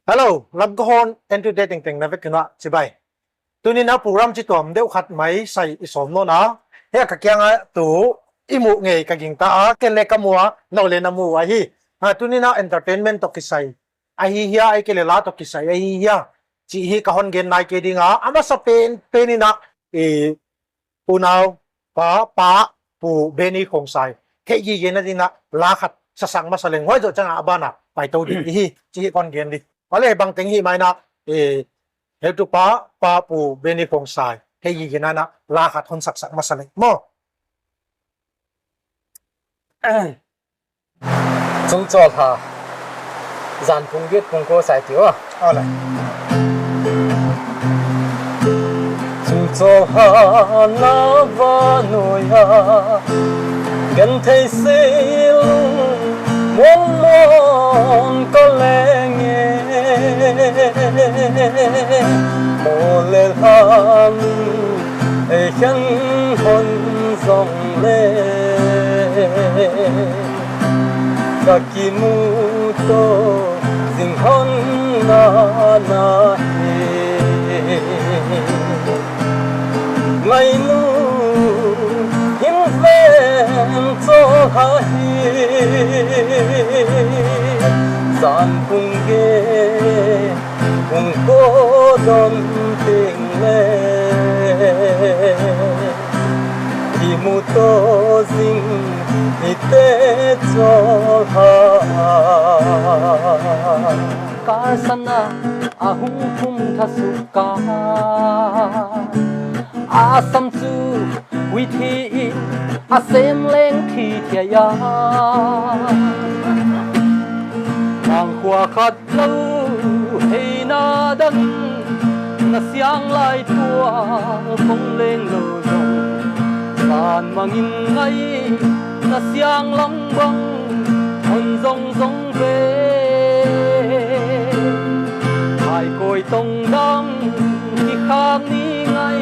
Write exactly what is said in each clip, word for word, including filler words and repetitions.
Hello, Lamka hon entertaining tengteng na vek un chibai. Tuni'n a program chituam deuh khat mai sai i sawm nawn a. Hiai ka kiang a tu i muh ngei ka gingta a, ken leng ka mu a, nou leng na mu ahi. A, tuni'n a entertainment toh kisai ahi hia, ahihkeileh la toh kisai ahi hia chih hi ka hon gen nai kei ding a. A masa pen, pen in a, i, unau, pa, pa, Pu Benny Khongsai theihgigena ding a la khat saksak masa leng, huai zoh chiang a a ban a paitou ding i hi, chih hi ka hon gen di. Huai leh bangteng himai in a, e, heutupa, pa Pu Benny Khongsai theihgigena in a la khat hon saksak masa leng maw. Chungchawl ha, zan pung giat pung kua sai ti ua. Aw le. Chungchawl ha na va nuai a, genthei sil mong mong ka leng e. Maw leh hang ei khen hon zong leh, ka kimuto zing hon na na hi. Ngai nu him ven chawl ha hi, zan pung giat pung kua dong teng leh, kimuto zing hite chawl ha. Kar san a, a hung thum thasuk a, a sam chu hui thi in a sem leng thi thei a. Nang khua khat lou hei na dang, na siang lai tual kong leng lou zong, san mangin ngai na siang lam bang hon zong zong ve. Hai koi tong dang ki khang ni ngai,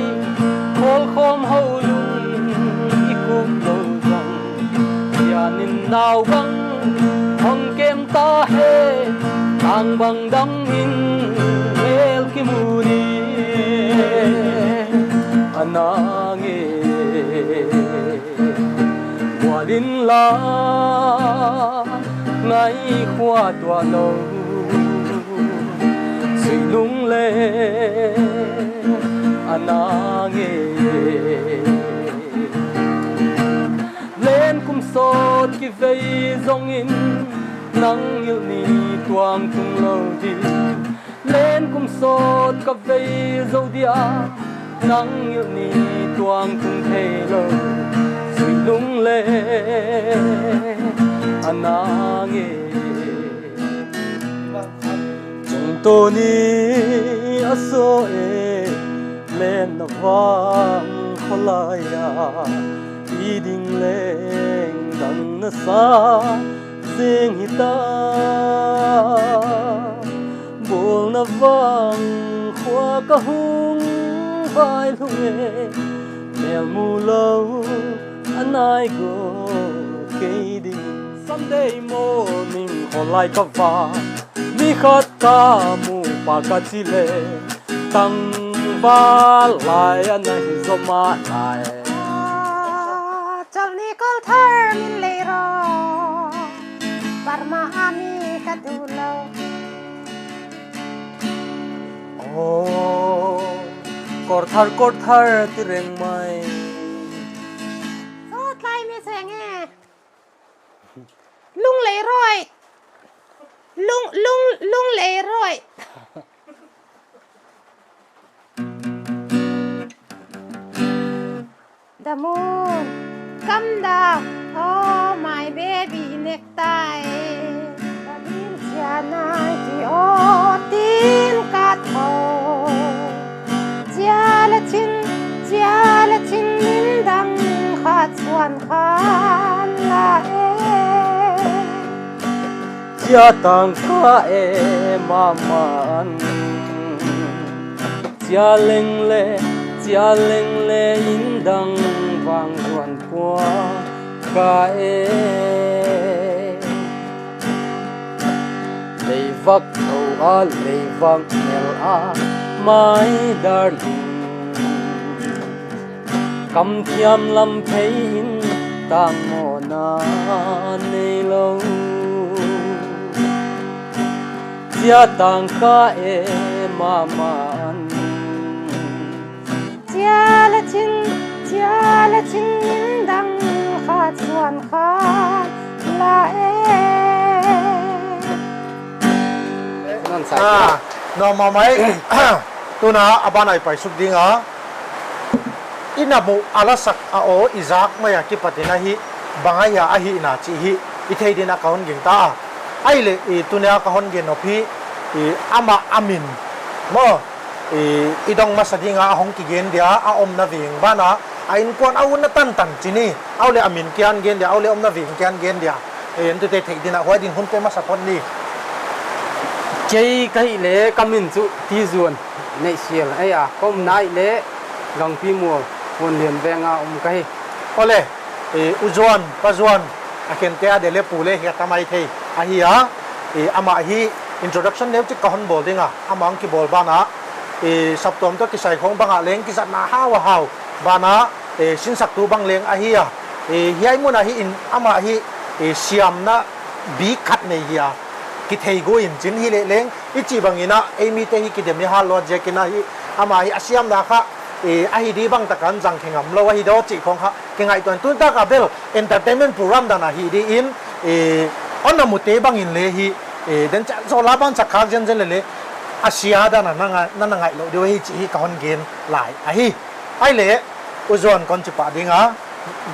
kol khom ho lung i kum lou zong, sian in nau bang hong kem ta hen, ang bang dam in mel kimu ni. A nang e, bual in la, ngai khua tuah lou, sui lung leh a nang e. Len kum sawt kivei zongin, nang ngilh ni tuang tung lou ding. Len kum sawt ka vei zou dia, nang ngilh ni tuang tung thei lou, sui lung leh a nang e. Chungtaw ni a sawt e, len na vang kholai a, i ding leng dang na sa zing hita. Bawlna vang khua ka hung vai lung e, mel mu lou a nai go kei ding. Sunday morning kholai ka va, mi khat ka mu pah ka chi leh, tangval lai ana hi zom a lai. Ah, Chalni Kawlthar min lei ro, Burma a mi ka duh lou. Oh, Kawlthar, Kawlthar ti reng mai. Sawt lai mi seng e. Lungleiroi. Lung, lung, Lungleiroi. The moon, come down, oh my baby necktie. Ka bil chia nai ti aw tin ka tho. Chia le chin, chia le chin, min dang khat suan khan la e. Chia tang ka e maman. Chia leng le, chia leng le, in dang vang zuan pua ka e. Lei vak tho A leivang nel a, my darling. Kam thiam lam phei in tang mawhna nei lou. Chia tang ka e mama an. Chia le chin, chia le chin in dang khat suan khat la e. Non sai. Ah, no, mama e. Tuna a ban ah i pai suk ding a. I na mu a la sak a aw i zak mai a kipat in ahi, bang ahia ahihna chih hi i thei dingin ka hon gingta a. Ahihleh i tuni a ka hon gen nop hi, i amah a min maw, i, i dong masa ding a, a hong kigen dia, a omna veng banah, a innkuan a utna tantan chih ni, ahihleh a min kian gen dia, ahihleh omna veng kian gen dia. E, entute theih dingin huai ding hun pe masa phot ni. Kei ka hih leh ka min chu Tizuan Neihsial ahi a, ka omna ahih leh Gangpimual, Huanlian veng a om ka hi. Awle, e, U Zuan, Pa Zuan, a khente a de le pu le hi a tamai thei ahi a, e, amah hi introduction neuchik ka hon bawl ding a, amah hong kibawl banah, e, saptuam toh kisai khong bang ah leng kizatna hau a hau banah, e, sinsaktu bang leng ahi a, e, hiai mun ah hi in amah hi, e, siamna bik khat nei hi a, kithei gu in chin hi leh leng, i chih bangin a, ei mite hi kidem i hat luat ziakin a hi, amah hi a siamna kha, e, ahi di bang tak a zang khe ngam lou ahi daw chih khong kha, kingaihtuah in tun tak a bel, entertainment program dan a hi di in, e, hon na mute bangin le hi, e, den chan so la ban sak khak zenzen le le, a sia dan a na nga-, na na ngaih lou di uh hi chih hi ka hon gen lai ahi. Ahihleh, U Zuan kon chi pah ding a,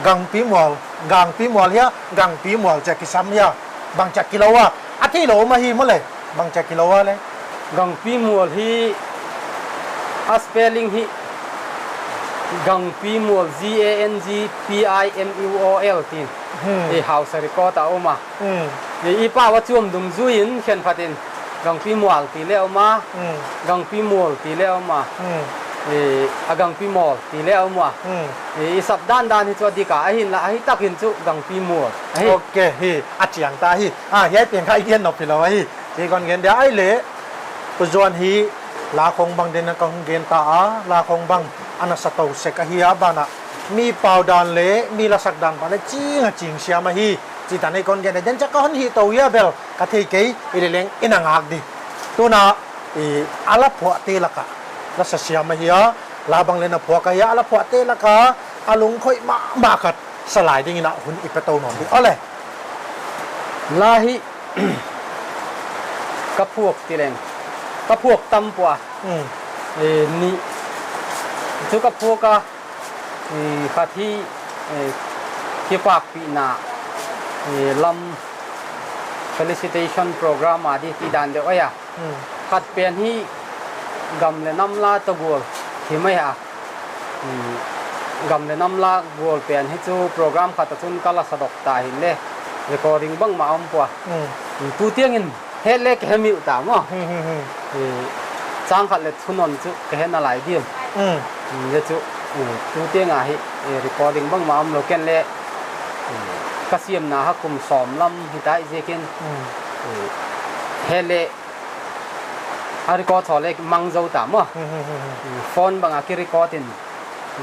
Gangpimual, Gangpimual hia, Gangpimual chia kisam hia, bang chia kilou a, a theilou mah hi maw le, bang chia kilou a le. Gangpimual hi, a spelling hi, Gangpimual, G A N G P I M U A L tin. Hmm. I Hausa record a om a. Hmm. I, i pau a chuam dungzui in khenkhat in Gangpimual ti le om a. Hmm. Gangpimual ti le om a. Hmm. I, a Gangpimual ti le om a. Hmm. I, i sap dandan hi chu a dik a, ahinla, ahi takin chu Gangpimual ahi. Ok, hi, a chiang ta hi. Ah, hiai pen kha i gen nop hilou ahi. Hi kon gen dia ahihleh. U Zuan hi, la khong bang den a ka hon gen ta a, la khong bang a na sa tou sek ahi a banah. Mi pau dan le, mi la sak dan pah le, ching a ching siam ahi. Chih tan ei kon gen, den chia ka hon hih tou hia bel, ka thei kei, i le leng i na ngak di. Tuna, i, a la phuahte lak a, la sa siam ahi a, la bang le na phuak ahi a, a la phuahte lak a, a lungkhoih mahmah khat, sa lai dingin a hun i pe tou nawn di. Awle. La hi, ka phuak ti leng. Ka phuak tam pua. Hmm. E, ni, chu ka phuak a, e, khat hi, e, kipakpihna, e, lam felicitation program a di ti dan deuh ahi a. Hmm. Khat pen hi gam le nam la toh gual hi mai a. Hmm. Gam le nam la gual pen hi chu program khat a chun ka la sa dok ta hi le recording bangmah om pua. Hmm. Hmm. Tu tiang in het le ka he miuh ta maw. Hmm, hmm, hmm. Eh, chang khat le thunon chu ka he nalai diam. Hmm. Hmm, le chu, hmm, tu tiang a hi, eh, recording bangmah om lou ken le, hmm, ka siamna ha kum sawm lam hi ta i ziakin. Hmm. Hmm. He le a record thaw le mang zou ta maw. Hmm, hmm, hmm, hmm. Hmm, phone bang a ki record in.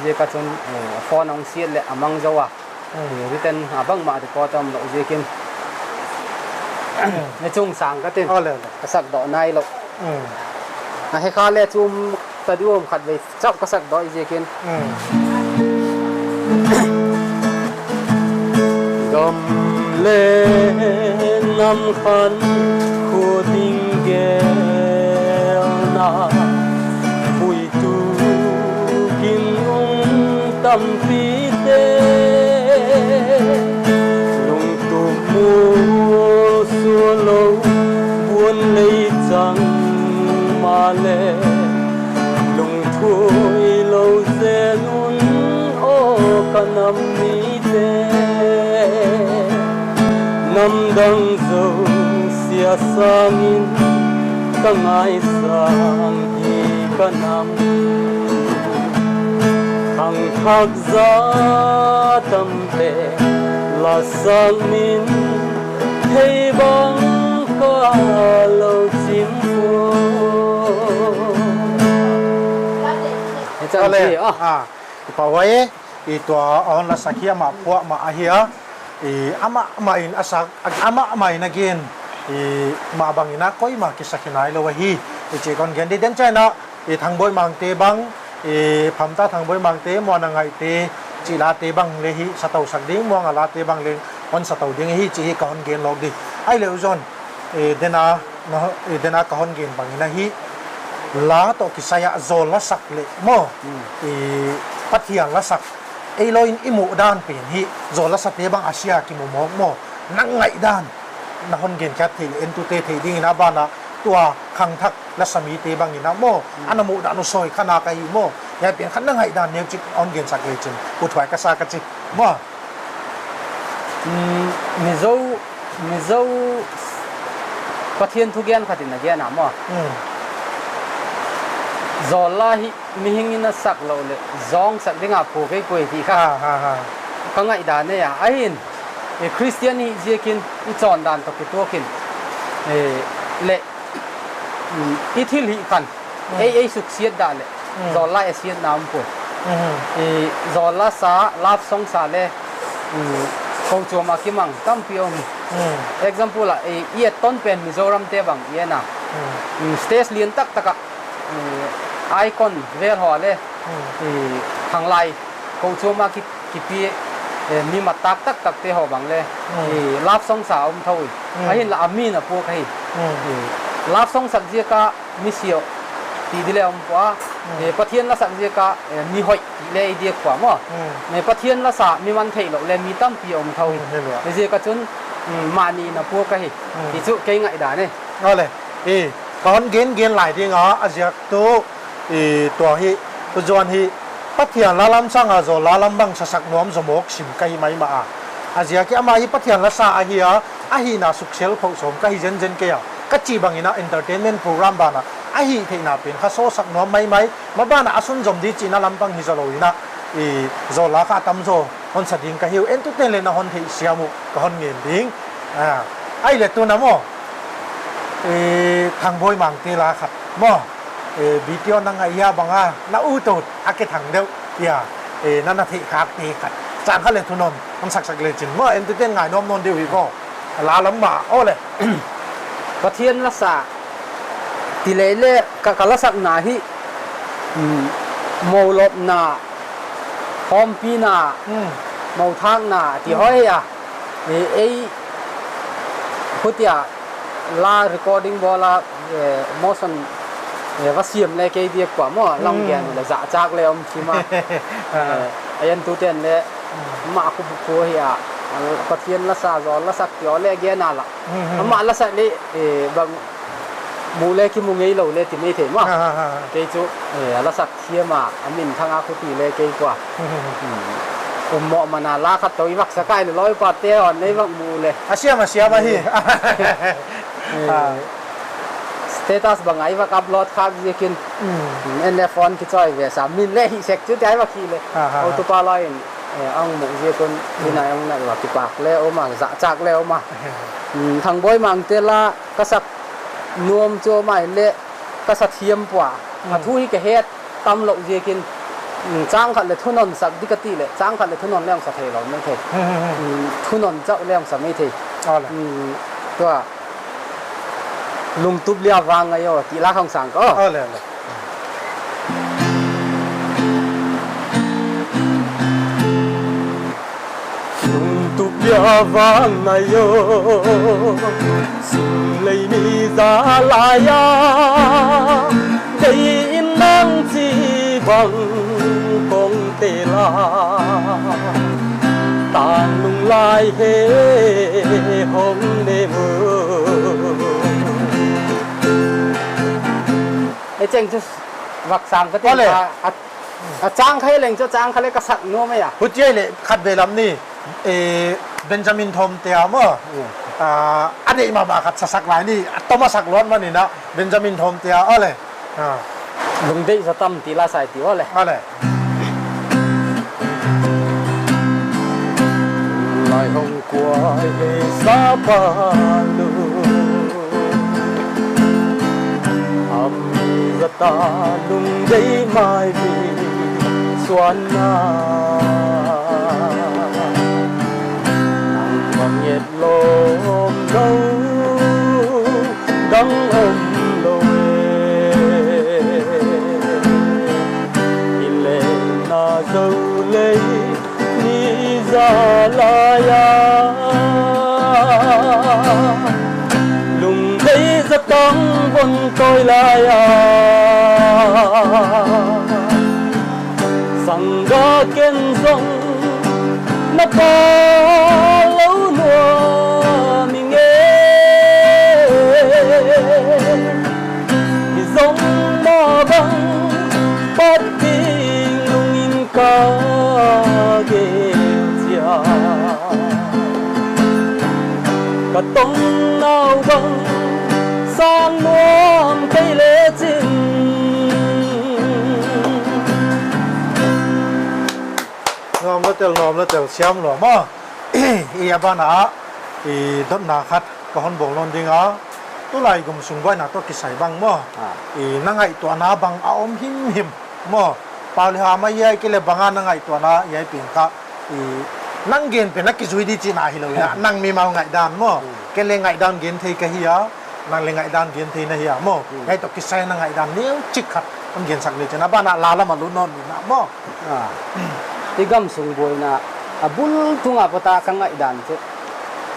Ziak a chun, eh, phone hong siat le a mang zou a. Hmm. Eh, written a bangmah record om lou ziakin. Hmm. Ni chung sang ka tin. Awle, awle. Ka sak doh nai lou. Hmm. A he kha le chum ta di om khat vei. Chap ka sak doh i ziakin. Hmm. Gam le nam khan khu ding gelna, puitu kin um tampite, lungtup mu sual lou buan lei chang mah le, lungthuai lou zen un aw ka nam mite. Nam dang zousia sangin ka ngaisang hi ka nam. Khangthak za tam pen la sang min, thei bang ka lou chin pu Le, eh, ah. Ah, i pau e, i tua a hon lasak hi amah phuahmah ahi a, i amah mah in a sak, amah mah in a gen, i mah bang in a koimah kisak hi nailou ahi, i chih kon gen di. Den chiang a, i Thangboi Mangte bang, i Phamta Thangboi Mangte, Muana Ngaihte, chih late bang le hi, sa tou sak ding, Muanga late bang le, hon sa tou ding hi, chih hi ka hon gen lawk di. Ahihleh u John, i den a, na, i den a ka hon gen bang in ahi, la toh kisai a zawl lasak leh maw, hmm, i Pathian lasak, eilawi in i muh dan pen hi, zawl lasate bang a sia kimu mawk maw, na ngaihdan, na hon gen khiat theih leh entute theih ding in a ban a, tua khangthak lasa mite bang in a maw, hmm, ana muhdan uh soi kha nak ahi maw, hiai pen khat na ngaihdan neuchik hon gen sak le chin, uthuai ka sa ka chi, maw. Hmm, Mizo, Mizo Pathian thugen khat in a gen a maw. Hmm. Zawl la hi mihing in a sak lou leh, zawng sak ding a phuak ei poi ti kha. Ha, ha, ha. Ka ngaihdan e a. Ahin, i Christian i hih ziakin, i chawndan toh kituak in, eh, leh, mm, i thil hih khan, mm, ei, ei suksiat dah leh, mm, zawl la i siatna om pua. Mhm. I zawl la sa, love song sa leh, mm, kochuam a kimang tampi om. Mm. Example a, i, i et ton pen Mizoram te bang i en a. Mm. Mm, stage lian taktak a, mm, icon vel ho leh, mm, i khanglai kochuam a ki, kipi, eh, mi mat tak taktak te ho bang leh, mm, i love song sa om thou i. Mm. Ahinla a mi na puak ahi. Mm. I love song sak ziak a mi siau ti di leh om pua. Mm. Eh, Pathian lasak ziak a, eh, mi hoih ti leh i diak pua maw. Mm. Eh, Pathian lasa mi man theih lou leh mi tampi om thou i. Mm, hi lua. Ziak a chun, mm, mahni na puak ahi. Mm. Ti chu kei ngaihdan e. Awle. I, ka hon gen gen lai ding a, a ziak tuh, i, tua hi, u John hi, Pathian la lam sang a zawl la lam bang sa sak nuam zaw mawk sim ka hi maimah a. A ziak hi amah hi Pathian lasa ahi a, ahihna suksel phawk sawm ka hi zenzen kei a. Ka chih bang in a entertainment program ban a, a hihtheihna pen kha sawsak nuam maimai, maban a a sunzom di chihna lam bang hi zaw lou in a, i, zawl la kha a tam zaw hon sa ding ka hi uh, entuten leh na hon theihsiam uh, ka hon ngen ding. Ah, ahihleh tun a maw, eh, Thangboi Mangte la khat maw, eh, B T O na ngaih hia bang a, na ut ut a kithang deuh hia, eh, na na theih khak te khat. Chang khat leh thunom, hon sak sak le chin maw, entuten ngai nuam nawn deuh hi maw. La lam mah, awle. Pathian lasa, ti leh leh ka, ka lasakna hi, mm, mou lopna, hawmpina, mm, mou thakna, ti, mm, hoih a. Ei, ei, hutia, la recording bawl a, eh, motion, eh, va siam leh kei diak pua maw, lam, mm, gen leh zahchak leh om kima. Ah. Eh, a entuten leh, mm, mah khu khu hi a, Pathian lasa zawl lasak ti aw leh gen a la. Mm, mm. Amah lasak leh, eh, bang mu leh kimu ngeilou leh ti mai thei maw. Ha, ha, ha, ha. Kei chu, eh, a lasak thiam a, a minthang a khu ti leh kei pua. Hmm. Um, moh man a la khat toh i vak sak a leh lawi pa te hon nei vak mu leh. A siam, a siam ahi. Hmm. Eh, ah, status bang a i vak upload khak ziakin. Hmm. Hmm, en leh phone kichoi ve sa, min leh hih sek chu ti a i vak hih leh. Ha, ha, ha. Auto pa lai in, eh, ang mu ziak un, hmm, i nai ang nai va kipak leh om a, zahchak leh om a. Hmm, Thangboi Mangte la ka sak nuam chu mai leh ka sa thiam pua. A, mm, thu hi ka het tam lou ziakin, mm, chang khat leh thunon sak di ka ti leh, chang khat leh thunon leng sa thei lou mai thei. Mm, mm, mm. Mm, thunon chauh leng sa mai thei. Awle. Mm, tua. Lungtup lia vang ngai aw, ti la khong sang ko. Awle, awle. Lungtup lia vang ngai aw, sum lei mi za lai a, dei in nang chi bang kong te la, tang lung lai he hong ne mu. E cheng chu vak sang ka ti. Awle. A, a, a chang kha leng chu chang kha leh ka sak nuam mai a. Huchi leh khat ve lam ni, eh, Benjamin Thawmte a maw. Mm. Ah, a deih mahmah khat sa sak lai ni, a tom a sak luat man in a, Benjamin Thawmte a, awle. Ah. Lungdeih sa tam ti la sa i ti awle. Awle. Lai hong kuai he sa pa lu. Am za ta lungdeih mai mi. Tuan na, nang bang et lawm lou dang om lou e. I leng na zou lei ni za lai a, lungdei za tang von tawi lai a. Sangga ken zong na pa lou nuam ing e. I zong mah bang pat ding lungin ka gel chia. Ka tong nau bang sang nuam kei lechin. Nuam la tel, nuam la tel, siam lua maw. I a ban ah, i dotna khat ka hon bawl nawn ding a. Tulai gum sung buaina toh kisai bang maw. Ah. I na ngaihtuahna bang a om himhim maw. Pau le ha mai hiai kei le bang a na ngaihtuahna hiai pen kha. I nang gen pen a kizui di chihna hilou in a, nang mimal ngaihdan maw. Hmm. Kei le ngaihdan gen thei ka hi a, nang le ngaihdan gen thei na hi a maw. Hmm. Hiai toh kisai na ngaihdan neuchik khat hon gen sak lechin, a ban ah la lam ah lut nawn ni na maw. Ah. I gam sung buaina a bul tung a pat a ka ngaihdan chu,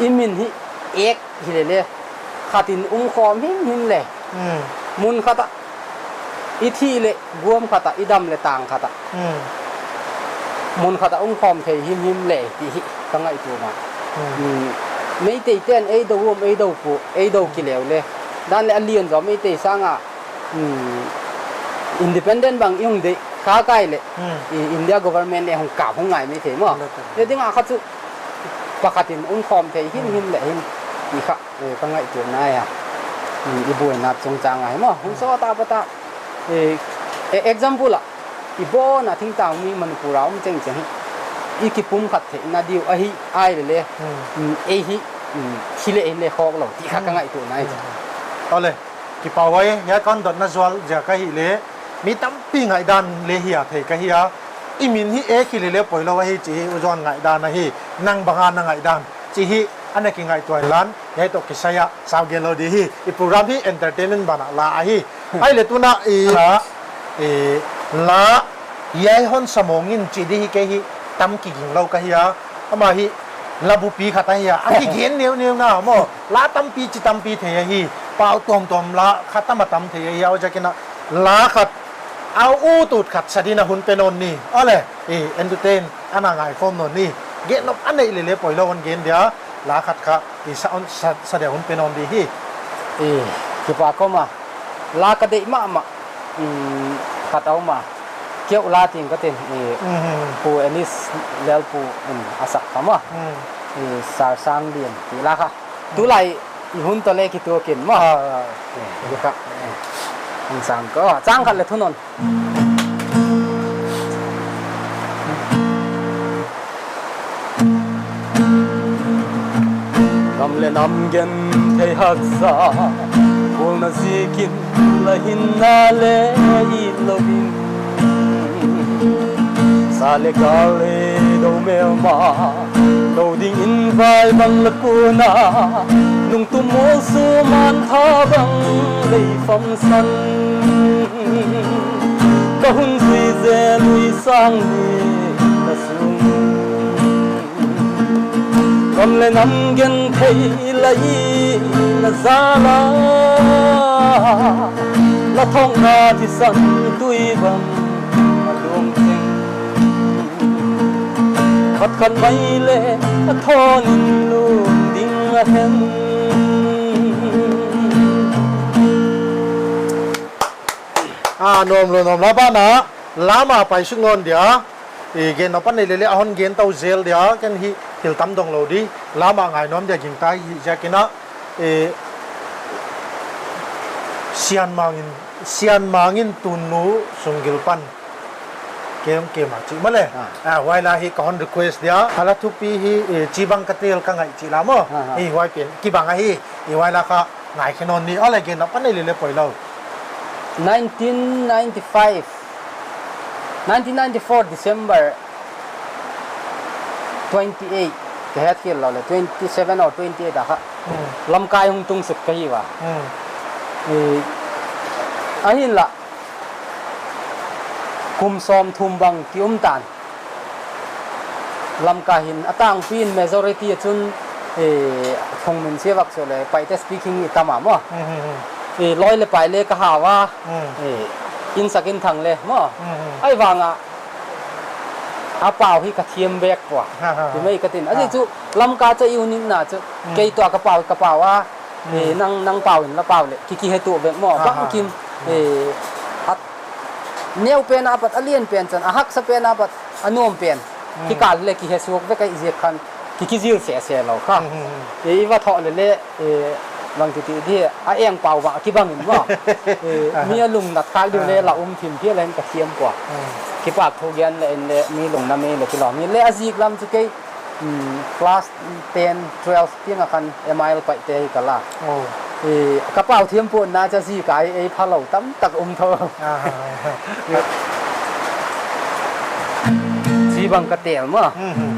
i min hi ek hi lele, khat in um khawm himhim le. Hmm. Mun khat ah i thih le guam khat ah, i dam le tang khat ah. Hmm. Mun khat ah um khawm thei himhim le, ti hi ka ngaihtuahna. Hmm. Hmm. Meitei ten ei dou um, ei dou pu, ei dou ki leu le. Dan le a lian zaw Meitei sang a, hmm, independent bang i hong deih kha kei le. Hmm. I India government le hong kap hong ngai mai thei maw. Lo ta. Le ding a kha chu pakhat in um khawm thei himhim le hin, ti kha. Eh, ka ngaihtuahna ahi a. Hmm, i buaina chungchang ahi maw. Hun sawt a pat a. Eh, eh, example ah, i bawn a thingtang mi Manipur a um chengcheng hi, i kipumkhat theihna diu ahi ai lele. Hmm. Hmm, ei hi, hmm, hi le hin le khawk lou, ti kha ka ngaihtuahna ahi. Hmm. Ole, kipak huai, hiai kon dotna zual ziak ahih le, mi tampi ngaihdan le hi a thei ka hi a. I min hi ek hi lele poilou ahi chih hi, u Zuan ngaihdan ahi, nang bang a na ngaihdan chih hi ana kingaihtuah inla, hiai toh kisai a sau gen lou di hi. I program hi entertainment ban ah la ahi. Ai le tuna i la, i la hiai hon sa mawng in chih di hi kei hi tam kiging lou ka hi a. Amah hi la bupi khat ahi a. A kigen neuneu na maw. La tampi chi tampi thei ahi. Pau tuamtuam la khat a ma tam thei ahi a. Huaiziakin a la khat a ut ut khat sa din a hun pe nawn ni. Ole, i entertain ana ngai khawm nawn ni. Gen nop a neih lele poilou hon gen dia, la khat kha i sa hon, sa, sa dia hon pe nawn di hi. I, kipak a koma, la ka deih mahmah, mm, khat a om a. Keu la ting ka tin, i, mhm, Pu Enis Lelpu in a sak kha maw. Mm. I, Sar Sang Lian, ti la kha. Tulai i hun toh le kituak in maw. Ah, ah. Eh, ka, eh. Ang sang ko, chang khat le thun nawn. Gam le nam genthei haksa, bawlna ziakin la hinna le it lou in. Sa le kal le dou melma, dou dingin vai bang la kun a, nung tu mawl su man tha bang lei fam san. Ka hun zui zel lui sang ni na sung. Gam le nam genthei la i na zal a, la thawkna thisan tui bang a lum teng. Khat khat mai le a thawn in lum ding a hen. Ah, nuam lou, nuam lou, ban ah la mah pai suk nawn dia. I gen nop a neih lele a hon gen tou zel dia, ken hi thil tam dong lou di. La mah ngai nuam dia gingta hi ziakin a, i Sianmang in, Sianmang in Tunnu Sunggil pan. Kem kem a chih maw le. Ah. Ah, huai la hi ka hon request dia. A la thupi hi, i chi bang ka tel ka ngaih chih la maw. Ah, ah. I huai pen, kibang ahi, i huai la kha ngai khe nawn ni. Ole, gen nop a neih lele poilou. Nineteen ninety-five. Nineteen ninety-four December twenty-eight, ka het khial lou leh, twenty-seven or twenty-eight a kha. Hmm. Lamka hong tung suk ka hi ua. Hmm. Eh, ahinla, kum sawmthum bang ki um tan. Lamka hin a tangpi in majority a chun, eh, thong min sia vak chu leh, Paite speaking i tam a maw. Hmm, hmm, hmm. Eh, lawi leh pai leh ka hau a. Hmm. Eh, insak inthang leh maw. Hmm, hmm. Ahihvang a, a pau hi ka thiam bek pua. Ha, ha, ha. Ti mai ka tin. A zi chu Lamka cha i uniqueness chu. Hmm. Kei toh ka pau, ka pau a. Hmm. Eh, nang, nang pau in la pau leh. Ki, kihetuah vek maw. Ha, ha. Bangkim. Hmm. Eh, a neu pen apat, a lian pen chan, a haksa pen apat, a nuam pen. Hmm. Kikal leh kihesuak vek ahih ziak khan, ki, kizil sese lou kha. Hmm, hmm, hmm. Eh, i va thoh leh leh, eh, bangti ti di, a eng pau bang, kibang in maw. Eh, mi a lungnat khak di leh la um thim phial in ka thiam pua. Hmm. Kipak thu gen leh in leh, mi lungna mi leh kilawm. Hi leh a ziklam chu kei, hmm, class ten, twelve, tiang a khan M I L Paite hi ka la. Oh. Eh, ka pau thiam pua na cha zi kai ei phalou tamtak um thou. Ah, ah, ah. Chi bang ka tel maw. Mhm.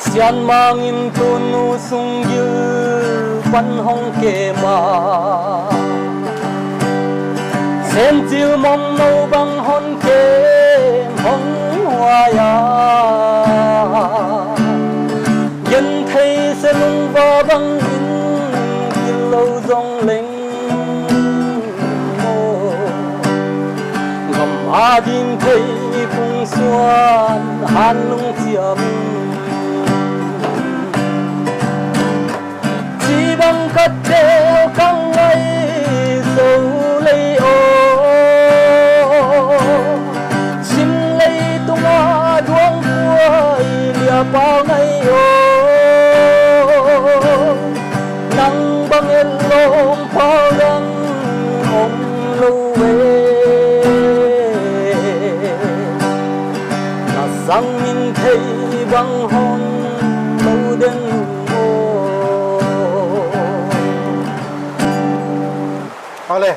Sianmang in tunu sunggil pan hong kem a. Senchil mong no bang hon kem hong huai a. Genthei se lungva bang in gil lou zong leng maw. Gam a din thei kung suan han lungchiam. Chi bang ka tel ka ngai zo lei aw. Sim leitung a duang puai lia pau ngai aw. Nang bang et lawm pau dang om lou e. Na sang min thei bang hon lou den maw. Ole.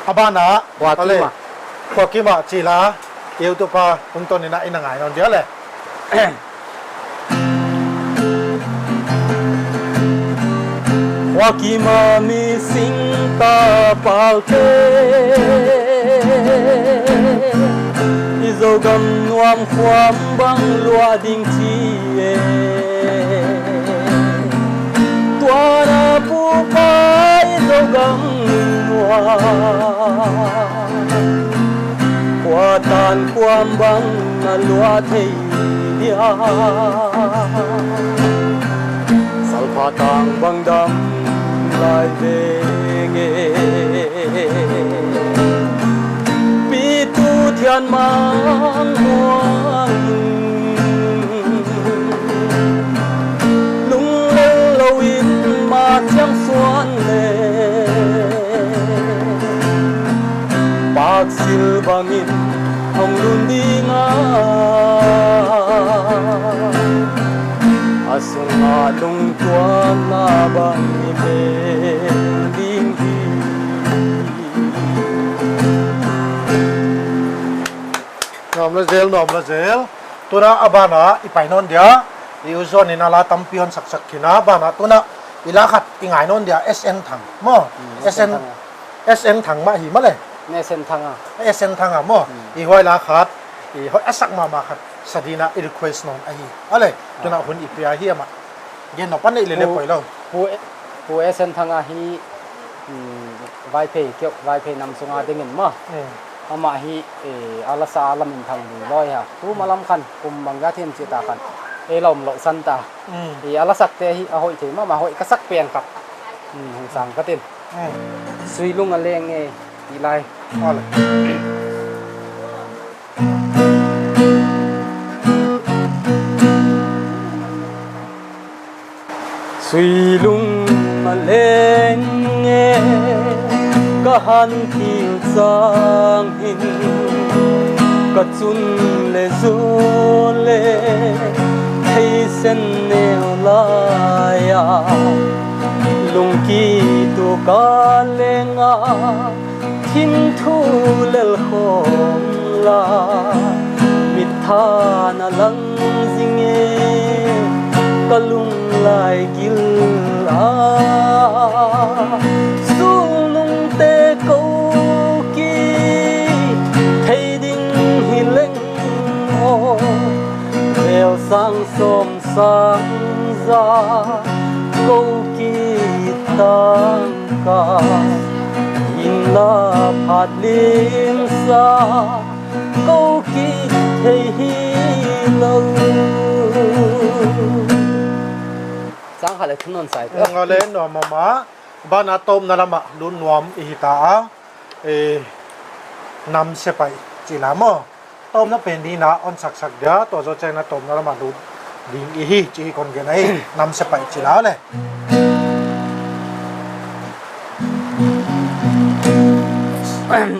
A ban ah. Huakima. Ole. Huakima chih la. YouTube a tungtawn in i na ngai nawn dia le. Huakima mi singtangpalte, i Zogam nuam khuam bang luah ding chi e. Tua na pu pa i Zogam nuam. Kua tan kuam bang na luah thei dia. Salpha tang bang dam lai veng e. Pi tu thian mang muang. Lunglel lou in ma chiang suan le. Paksil bangin hong lun ding a, a sung a lungtuana bang i bel ding hi. Nuam la zel, nuam la zel. Tuna a ban ah i pai nawn dia, i U Zuan in a la tampi hon saksak khin a, ban ah tuna i la khat i ngai nawn dia, S N Thang. Maw? Mm, S N, S N Thang a. S N Thang mah hi maw le? S N Thang a. S N Thang a maw? Hmm. I huai la khat, i huai a sak mahmah khat, sa ding a i request nawn ahi. Ale, ah, tuna hun i pia hi ama. Gen nawn pan nei le le Pu, poi lou. Pu, Pu S N Thang a hi, hmm, Vaiphei, keu, Vaiphei nam sung a ding in maw. Hmm. Ama hi, eh, a la sa a la min Thang Lui loi a. Tu malam khan, kum bang ga thiam chi ta khan. E lom lo san ta. Hmm. Eh, a la sak te hi, a hoih thei mahmah, hoih ka sak pen khat. Hmm, hong sang ka tin. Hmm. Suilung a leng e, i lai. Ole. Suilung a leng e, ka han til chang hin, ka chun le zu le, thei sen neu lai a, lungki tu ka leng a. Thim thu lel khawm la, mit tha na lang zing e, ka lunglai gil a. Sulnungte kou kithei ding hi leng aw, bel sang sawm sang za kou kitang ka, in la phat lim sa kou kithei hi lou. Sang kha le thun non sai. Nga le nuam mama. Ban a tawpna lam ah lut nuam i hi ta a. E, nam sepaih chi la maw. Tawpna pen ni na hon sak sak dia, tua zoh chiang in a tawpna lam ah lut ding i hi chih kon gen ahi, nam sepaih chi la le.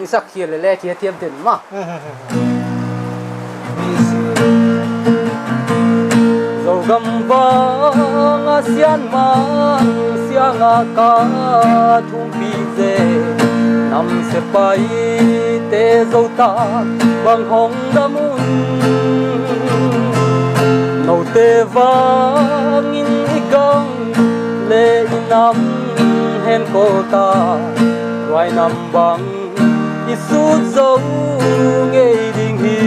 I sak khia le le, khia thiam ten ma. Zogam bang a sian mang siang a ka thum pi ze, nam sepaihte zou ta bang hong dam un. Noute vang in i gang le i nam hen ko ta, tuai nam bang i sut zou ngei ding hi.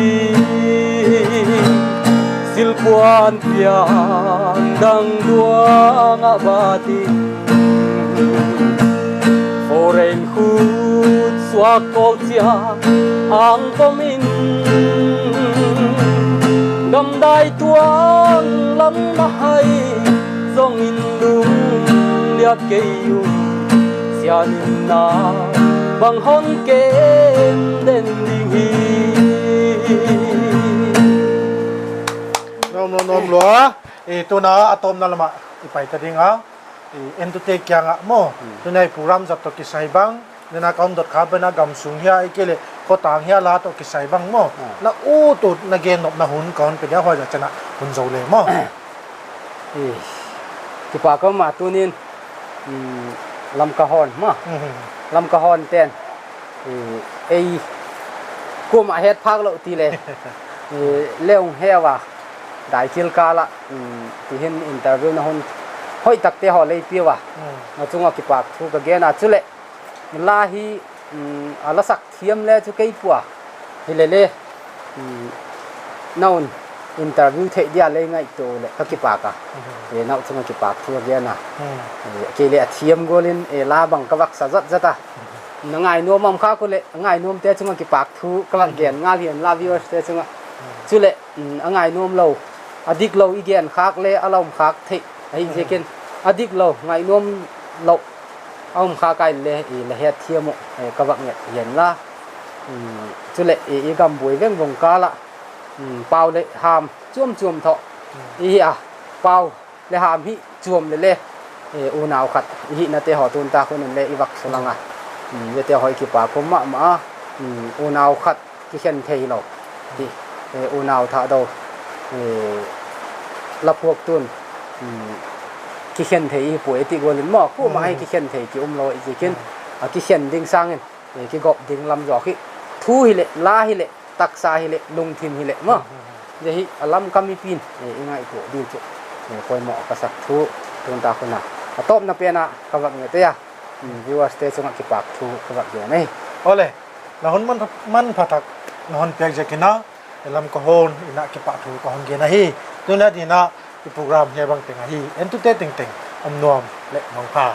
Silpuan piang dang duang a batin, foreign khut suak kol chia ang pom in, gamdai tuang lam na hai zong in lung liat kei u. Sian in na bang hon kem den ding hi. Nom, nom, nom lua. E, tuna a tawpna lam ah i pai ta ding a. E, entute kiang ah maw. Hmm. Tuna i program zat toh kisai bang, nena ka hon dot kha pen a gam sung hia, i ke le khotang hia la toh kisai bang maw. Hmm. Na ut ut na gen nop na hun ka hon pe dia, huai zoh chiang in a hun zou le maw. E, kipak a ma tunin, mm, Lamka hon ma. Mhm. Lamka hon ten, e, ei kuamah het phak lou ti le. E, leung he wa, dai kil kal ah, mm, ti hin interview na hun hoih takte hon lei pia wa. Mm. Na chung a kipak thu ka gen a, chule la hi, mm, a la sak thiam le chu kei pua. Hi le le, mm, na hon interview theih dia lei ngaihtuah le ka kipak a. Mhm. E, na uh chung a kipak thu ka gen a. Mhm. E, kei le a thiam gol in, e, la bang ka vak sa zat zat a. Na ngainuam a om khak uh le, ngainuamte chung a kipak thu ka vak gen ngal hi in la, viewers te chung a. Mhm. Chule, mm, a ngainuam lou, a dik lou i gen khak le a la om khak theih ahi ziakin, a dik lou, ngainuam lou a om khak a le, i la het thiam uh, e, ka vak nget hi in la. Mm, chule, i, i gam buai veng vong kal ah, mm, pau le ham chuam chuam toh i hi a, pau le ham hi chuam le le, e, unau khat i hihna te hon tun tak hun in le i vak sulang a. Mm, ve te hon kipak khum mahmah a. Mm, unau khat kikhen thei lou. Ti, e, unau Thadou, e, la phuak tun, mm, kikhen thei i hi pua ti gol in maw, kuamah hi kikhen thei ki um lou i ziakin, a kikhen ding sang in, e, kigop ding lam zaw hi. Thu hi le, la hi le, taksa hi le, lungthim hi le maw. Zia hi a Lamka mipi'n, e, i ngaihtuah ding chu, e, poimoh ka sak thu tun tak hun a. A tawpna pen a ka vak nget e a. Mm, viewers te chung a kipak thu ka vak gen ahi. Ole, na hun man, manpha tak na hon piak ziakin a, Lamka hon in a kipak thu ka hon gen ahi. Tuna ding in a i program hiai bang teng ahi. Entute tengteng, om nuam le mangpha.